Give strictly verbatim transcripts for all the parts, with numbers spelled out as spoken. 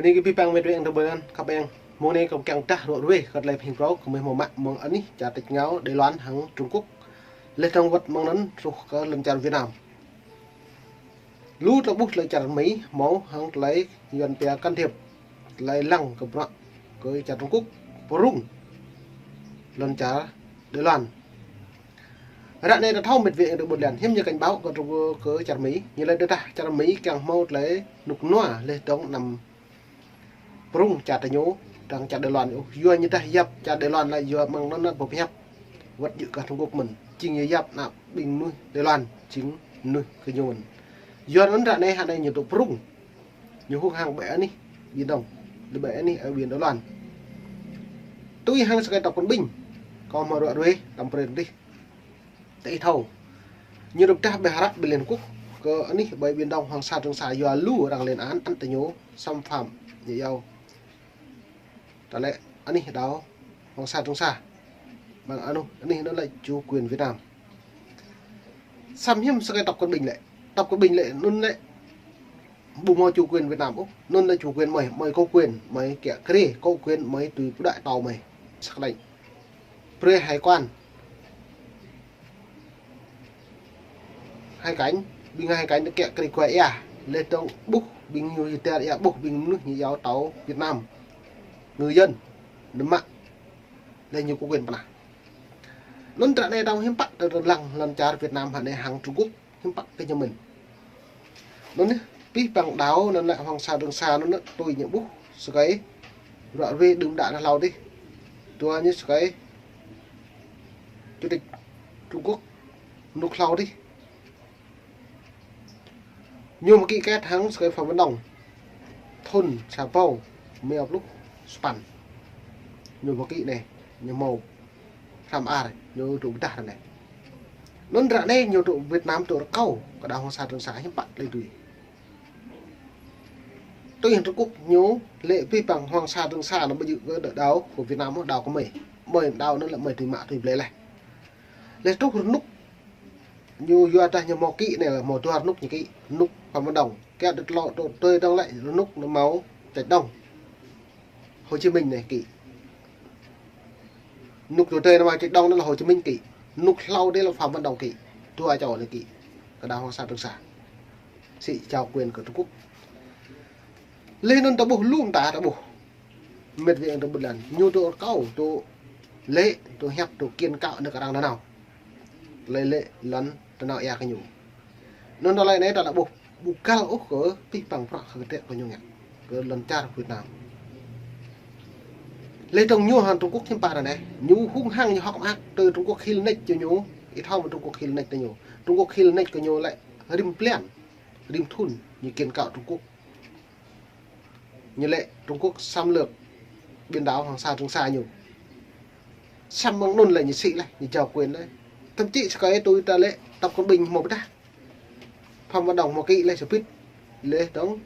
Anai kơ abih bang met wa ayŏng adơi ƀôn lan khăp eng. Mông anai kâo kiăng dah ruă ruê kơ tơlơi pơhiăp phrâo kơ mơi hmâo mă mơ̆ng anih čar tač rơngiao Đài Loan hăng Trung Quốc. Laih dơ̆ng wơ̆t mơ̆ng anŭn truh kơ lŏn čar Việt Nam. Lu tơlơi ƀuh tơlơi čar Mi hmâo hăng tơlơi Yuan pia can thiệp, tơlơi lăng kơ bruă kơ čar Trung Quốc pơrŭng lŏn čar Đài Loan. Ră anai ta thâo met wa ayŏng adơi ƀôn lan, hiư̆m ñu cảnh báo kơ Trung Quốc, kơ čar Mi. Ñu laĭ tơdah čar Mi kiăng hmâo tơlơi rơnŭk rơnua laih dơ̆ng anăm pơrŭng čar ta ñu, dơ̆ng čar Đài Loan ôh. Yua ñu dah yap čar Đài Loan lĕ yua mơ̆ng anŭn anŭn pơhiăp wơ̆t djơ̆ kơ Trung Quốc mơ̆n. Jing ñu yap ană ƀing mơnuih Đài Loan, jing mơnuih kơ ñu mơ̆n. Yua anŭn ră anai hă anai ñu tŭ pơrŭng. Ñu hung hăng ƀơi anih Biển Đông, lĕ ƀơi anih, ơ, Biển Đài Loan. Tui hăng sơkai tŏk kơn ƀing, kâo hmâo ruă ruê tăm prê tih. Tơ ih thâo, ñu rơ̆p dah ƀơi hră ƀơi Liên Hợp Quốc kơ anih ƀơi Biển Đông Hoàng Sa Trường Sa yua lu arăng lên án, ăn tơ ñu xâm phạm ñu yua. Tơ lĕ anih đảo Hoàng Sa Trường Sa, ƀing anŭn anih anŭn lĕ chủ quyền Việt Nam. Samơ̆ hiư̆m sơkai tŏk kơn ƀing lĕ, tŏk kơn ƀing lĕ anŭn lĕ ƀu hmâo chủ quyền Việt Nam ôh. Anŭn lĕ chủ quyền mơi, mơi có quyền mơi kiăng kri, có quyền mơi tui pơđuaĭ tâo mơi. Sắc lệnh. Brơi hải quan, hải cảnh, ƀing hải cảnh kiăng kri kuai ia. Laih dơ̆ng ƀuh ƀing ñu yơh tiar ia, ƀuh ƀing mơnuih ñu yua tâo Việt Nam, ngư dân, nơ̆m mă, laih ñu có quyền pơnah. Anŭn ră anai dơ̆ng hiư̆m pă tơlơi lăng lŏn čar Việt Nam hă anai hăng Trung Quốc, hiư̆m pă kơ ñu mơ̆n. Anŭn anai, abih bang đảo anŭn lĕ Hoàng Sa Trường Sa anŭn anŭn tui ñu ƀuh sơkai ruă ruê đưm đă hlâo dih. Dua ñu sơkai chủ tịch Trung Quốc rơnŭk hlâo dih. Ñu mă ký kết hăng sơkai Phạm Văn Đồng thun sa rơbâo rơma pluh sapăn. Ñu mă ký anai, ñu hmâo hrăm ar, ñu dŏ pơdah ră anai. Anŭn ră anai ñu dŏ Việt Nam dŏ rơkâo kơ đảo Hoàng Sa Trường Sa hiư̆m pă lĕ tui. Tui hăng Trung Quốc ñu lĕ abih bang Hoàng Sa Trường Sa anŭn ƀu djơ̆ kơ đảo kơ Việt Nam, đảo kơ mơi. Mơi đảo anŭn lĕ mơi tui mă tui blơi laih. Laih truh rơnŭk ñu yua dah ñu hmâo ký anai lĕ hmâo dua rơnŭk ñu ký, rơnŭk Phạm Văn Đồng. Kiăng đĕt lŏ tơ tơi dơ̆ng lĕ rơnŭk anŭn hmâo Trạch Đông, Hồ Chí Minh anai ký. Rơnŭk tơ tơi anŭn hmâo Trạch Đông anŭn lĕ Hồ Chí Minh ký. Rơnŭk hlâo dih lĕ Phạm Văn Đồng ký. Dua čô anai ký kơ đảo Hoàng Sa Trường Sa. Sĭ trao quyền kơ Trung Quốc. Laih anŭn ta ƀuh, lŏm ta ta ƀuh. Met wa ayŏng adơi ƀôn lan, ñu dŏ rơkâo, dŏ lĕ, dŏ hiăp, dŏ kiăng kâo anŭn kơ arăng nanao. Lĕ lĕ lŏn tơnao ia kơ ñu. Anŭn tơlơi anai ta ƀuh ƀu găl ôh kơ abih bang bruă hơget kơ ñu ngă kơ lŏn čar Việt Nam. Laih dơ̆ng ñu hăng Trung Quốc hiư̆m pă ră anai, ñu hung hăng ñu hơ̆k mơak tơ Trung Quốc hil nač kơ ñu, ih thâo mơ̆ Trung Quốc hil nač tơ ñu. Trung Quốc hil nač kơ ñu lĕ rĭm blan, rĭm thun ñu kiăng kâo Trung Quốc. Ñu lĕ Trung Quốc xâm lược biển đảo Hoàng Sa Trường Sa ñu. Samơ̆ mơ̆ng anŭn lĕ ñu sĭ laih, ñu trao quyền laih. Thậm chí sơkai tui ta lĕ tŏk kơn ƀing hmâo pơdah. Phạm Văn Đồng hmâo ký laih sơbit. Laih dơ̆ng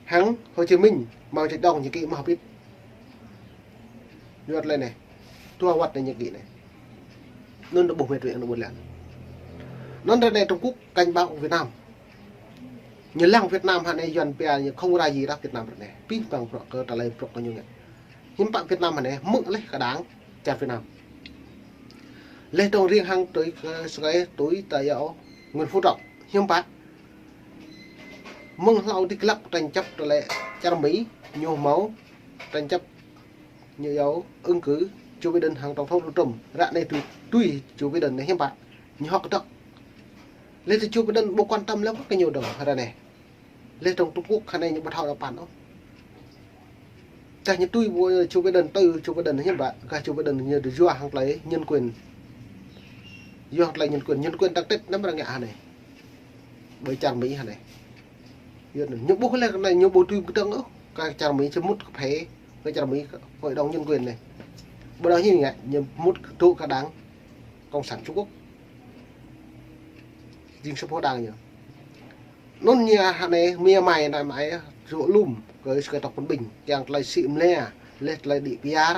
hăng Hồ Chí Minh, Mao Trạch Đông ñu ký mơ̆ sơbit. Ñu wơ̆t laih anai. Dua wơ̆t anai ñu ký anai. Anŭn ta ƀuh met wa ayŏng adơi ƀôn lan. Anŭn ră anai Trung Quốc cảnh báo Việt Nam. Ñu lăng Việt Nam hă anai Yuan pia ñu không ra gì đó Việt Nam ră anai. Abih bang bruă kơ tơlơi bruă kơ ñu ngă. Hiư̆m pă Việt Nam hă anai hmư̆ laih kơ đảng čar Việt Nam. Laih dơ̆ng riêng hăng tui kơ sơkai tui ta yua Nguyễn Phú Trọng. Hiư̆m pă mơ̆ng hlâo dih glăk tranh chấp tơlơi čar Mi, ñu hmâo tranh chấp ñu yua ứng cử Joe Biden hăng tổng thống Donald Trump. Ră anai tui, tui Joe Biden anai hiư̆m pă ñu hơ̆k kơdŏk. Laih tơ Joe Biden ƀu quan tâm lĕ kơ ñu dơ̆ng ră anai. Laih dơ̆ng Trung Quốc hă anai ñu ƀu thâo đa păn ôh. Dah ñu tui ƀu Joe Biden, tui Joe Biden hiư̆m pă, kah Joe Biden ñu dŏ yua hăng tơlơi nhân quyền. Yua hăng tơlơi nhân quyền, nhân quyền tang tĕt anăm arăng ngă hă anai. Ƀơi čar Mi hă anai. Yua anŭn ñu ƀuh laih kơ anai ñu ƀu tui kơdơ̆ng ôh. Kơ čar Mi či mŭt kơ phe, kơ čar Mi kơ hội đồng nhân quyền anai. Ƀu đaŏ hiư̆m ngă, ñu mŭt kơ tŭ kơ đảng Cộng sản Trung Quốc. Jing sơpô đảng ñu. Anŭn ñu hă anai, mia mai anai mai, dŏ lŏm kơ sơkai tŏk kơn ƀing, kiăng tơlơi sĭ mơlia, laih tơlơi đĭ piar,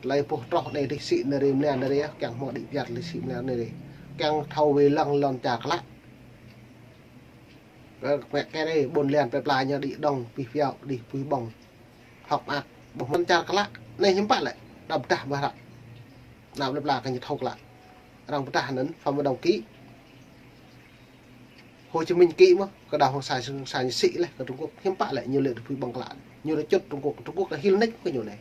tơlơi boh troh anai dih sĭ anai rai mơlia anai rai, kiăng hmâo đĭ piar tơlơi sĭ mơlia anai rai. Kiăng thâo wai lăng lŏn čar klă. Kơ mĕt kơ rê ƀôn lan plơi pla ñu đĭ đŏng, pih piao, đĭ pih ƀong. Hŏk mơak, ƀuh mơ̆n čar klă, anai hiư̆m pă lĕ, đa pơdah ƀah hră. Ană plơi pla kơ ñu thâo klă. Arăng pơdah anŭn, Phạm Văn Đồng ký. Hồ Chí Minh ký mơ̆n, kơ đa Hoàng Sa, Trường Sa ñu sĭ leh, kơ Trung Quốc, hiư̆m pă lĕ, ñu lĕ đĭ pih ƀong klă. Ñu đa čut Trung Quốc, Trung Quốc đa hil nik kơ ñu anai.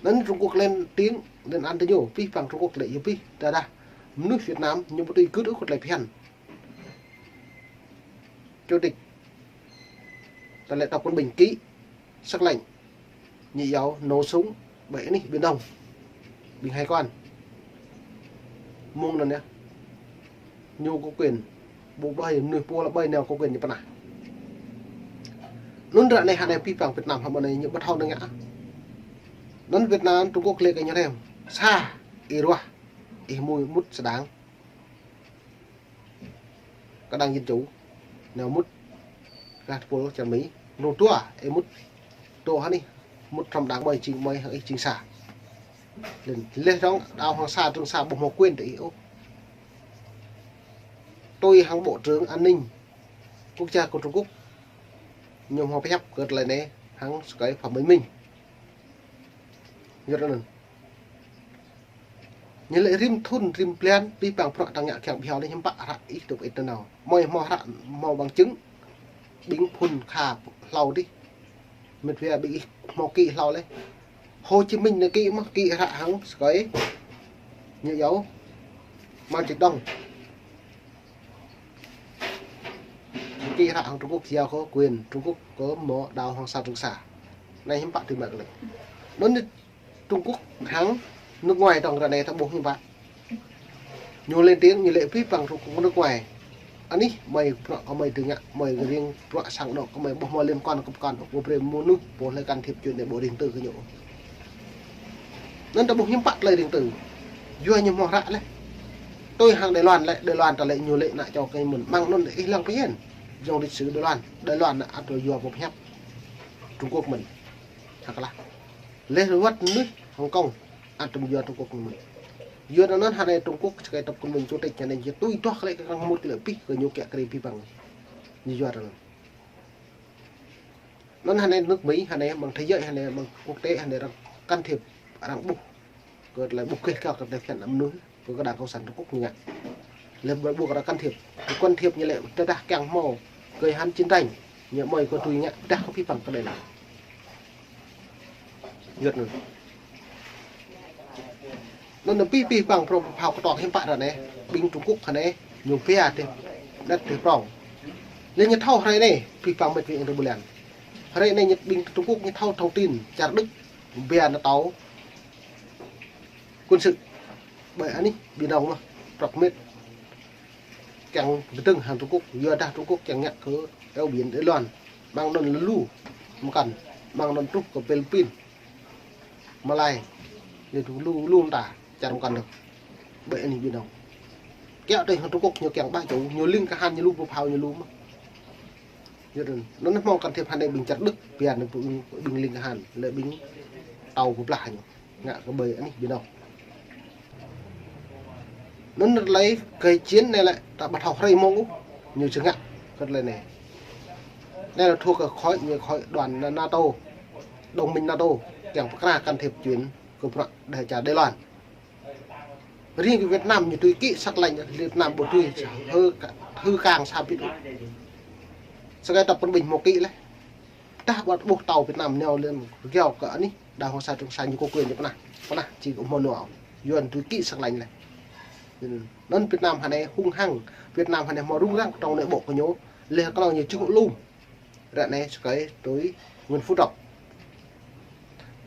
Anŭn Trung Quốc lên tiếng, lên án tơ ñu, pih păng Trung Quốc lĕ, yua pih, đa đa. Mơnuih Việt Nam, ñu ƀu tui gưt ôh kơ tơlơi phiăn. Chủ tịch, ta lĕ tŏk quân bình ký sắc lệnh, ñu iâu nổ súng ƀơi anih Biển Đông, ƀing hai con. Mơ̆ng anŭn yơh, ñu có quyền, ƀu ƀơi, mơnuih pô lĕ ƀơi nao có quyền ñu pơnah. Anŭn ră anai hă anai pih păng Việt Nam hă mơ̆n anai ñu ƀu thâo nao ngă. Anŭn Việt Nam, Trung Quốc lĕ kơ ñu rem, sa, ih ruah, ih mui mŭt sa đảng. Kơ đảng Dân Chủ, nao mŭt, kơ tơpul čar Mi, nao dua, ih mŭt, dua hă anai, mŭt hrŏm đảng mơi jing mơi hăng ih jing sa. Lĕ, leh dŏng, đa Hoàng Sa, Trường Sa, ƀu hmâo quyền tơ ih ôh. Tui hăng Bộ trưởng An ninh Quốc gia kơ Trung Quốc, ñu hmâo pơhiăp kơ tơlơi anai, hăng sơkơi Phạm Bình Minh. Yua anŭn. Ñu lĕ rĭm thŭn, rĭm blan, pih păng bruă ta ngă kiăng ƀiă lĕ hiư̆m pă hră ih tŭ ih tơ nao. Mơi hmâo hră, hmâo bằng chứng. Ƀing phŭn kha hlâo dih. Mĕt wa ƀing ih hmâo ký hlâo leh. Hồ Chí Minh anai ký mơ̆n, ký hră hăng sơkơi. Ñu iâu Mao Trạch Đông. Ký hră hăng Trung Quốc, giao kơ quyền Trung Quốc kơ hmâo đảo Hoàng Sa Trường Sa. Anai hiư̆m pă tui mă kơ lĕ. Anŭn Trung Quốc hăng nước ngoài dŏng ră anai ta ƀuh hiư̆m pă. Ñu lên tiếng, ñu lĕ pih păng Trung Quốc nước ngoài. Anih, mơi bruă kơ mơi dưi ngă, mơi riêng bruă sang anŏ kơ mơi ƀu hmâo liên quan kơ pơkŏn, ƀu brơi mơnuih, ƀu lĕ can thiệp chuyện nội bộ riêng tư kơ ñu. Anŭn ta ƀuh hiư̆m pă tơlơi riêng tư. Yua ñu hmâo hră leh. Tui hăng Đài Loan lĕ, Đài Loan ta lĕ ñu lĕ ană čô kơ mơ̆n. Mơ̆ng anŭn ih lăng pơhiăp. Dŏng lịch sử Đài Loan. Đài Loan ană ăt yua pơhiăp Trung Quốc mơ̆n. Hă klah. Leh wơ̆t mơnuih Hồng Kông, ăt tơm yua Trung Quốc mơ̆n. Yua anŭn hă anai Trung Quốc sơkơi tŏk quân bình chủ tịch hă anai ñu tui duah kơ lĕ kơ arăng mŭt kơ lĕ pih kơ ñu kiăng kơ rĭm pih păng. Ñu yua anŭn. Anŭn hă anai nước Mỹ hă anai, mơ̆ng thế giới hă anai, mơ̆ng quốc tế hă anai arăng can thiệp, arăng ƀuh. Kơ tơlơi ƀuh kơ kơ tơlơi phiăn mơnuih. Kơ đảng cộng sản Trung Quốc ñu ngă. Lĕ ƀu, ƀu kơ can thiệp. Can thiệp ñu lĕ tơdah kiăng hmâo. Kơ hăn chiến tranh. Ñu mơi kơ tui ngă. Tơdah kơ pih păng kơ đe lĕ. Yua anŭn. Anŭn pih pih păng prong phao kơtŏk hiư̆m pă ră anai. Ƀing Trung Quốc hă anai. Ñu pia tih. Đĕt tih prong. Lĕ ñu thâo hrơi anai. Pih păng mĕt wa ƀôn lan. Hrơi anai ñu ƀing Trung Quốc ñu thâo thông tin. Čar Đức. Bia NATO. Quân sự ƀơi anih Biển Đông mơ̆n, prăp mĕt. Kiăng kơdơ̆ng hăng Trung Quốc, yua dah Trung Quốc kiăng ngă kơ eo biển Đài Loan. Mơ̆ng anŭn lu, mơkăn, mơ̆ng anŭn truh kơ Philippin, Malai, lĕ lu, lu mơta, čar mơkăn dơ̆ng. Ƀơi anih Biển Đông. Kiăng tui hăng Trung Quốc ñu kiăng ƀă čô, ñu ling kơ hăn ñu lu, ƀu phao ñu lu mơ̆n. Yua anŭn, anŭn hmâo can thiệp hă anai ƀing čar Đức, bia anŭn ƀing, ƀing ling kơ hăn, lĕ ƀing tâo pơblah ñu. Ngă kơ ƀơi anih Biển Đông. Anŭn tơlơi kơ chiến anai lĕ, ta ƀu thâo hrơi mông ôh, ñu či ngă kơ tơlơi anai. Anai lĕ thuộc kơ khối, ñu khối đoàn NATO, đồng minh NATO, kiăng pơkra can thiệp chuyện kơ bruă đe-, čar Đài Loan. Riêng kơ Việt Nam ñu tui ký sắc lệnh, Việt Nam ƀu tui hơ, hơ kang sa bit ôh. Sơkơi tŏk quân bình hmâo ký leh. Tơdah ƀuh tâo Việt Nam nao lên rơgao kơ anih, đảo Hoàng Sa Trường Sa ñu có quyền ñu pơnah, pơnah či kơ hmâo nao. Yua anŭn tui ký sắc lệnh leh. Anŭn Việt Nam hă anai hung hăng, Việt Nam hă anai hmâo rŭng răng trong nội bộ kơ ñu, leh kơ ñu čih lum. Ră anai sơkơi tui Nguyễn Phú Trọng.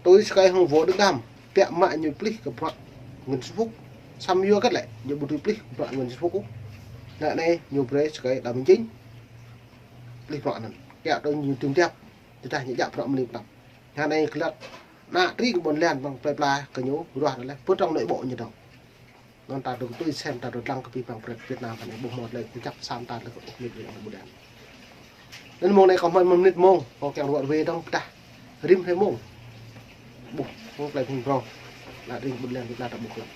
Tui sơkơi hăng Vũ Đức Đam, biă mă ñu plih kơ bruă Nguyễn Xuân Phúc. Samơ̆ yua hơget lĕ, ñu ƀu tui plih kơ bruă Nguyễn Xuân Phúc ôh. Ră anai ñu brơi sơkơi Đào Minh Chính plih bruă anŭn. Kiăng tui ñu tui tiap, tơdah ñu djă̱ bruă mơni pơtăp. Hă anai kơlăt, ană tring ƀôn lan ƀing plơi pla kơ ñu ruah leh, pơ trong nội bộ ñu dŏng. Anŭn ta dŏng tui sem ta dŏng lăng kơ pih păng prăk Việt Nam hă anai ƀuh hmâo tơlơi kơjăp sa mơta tơlơi kơ ƀuh mơnit ƀôn lan. Anŭn mông anai kâo mơi mơnit mông, kâo kiăng ruă rơwe dŏng pơdah. Rĭm hrơi mông. Ƀuh, mông tơlơi phung prong. Ană tring ƀôn lan Việt Nam ta ƀuh lăng.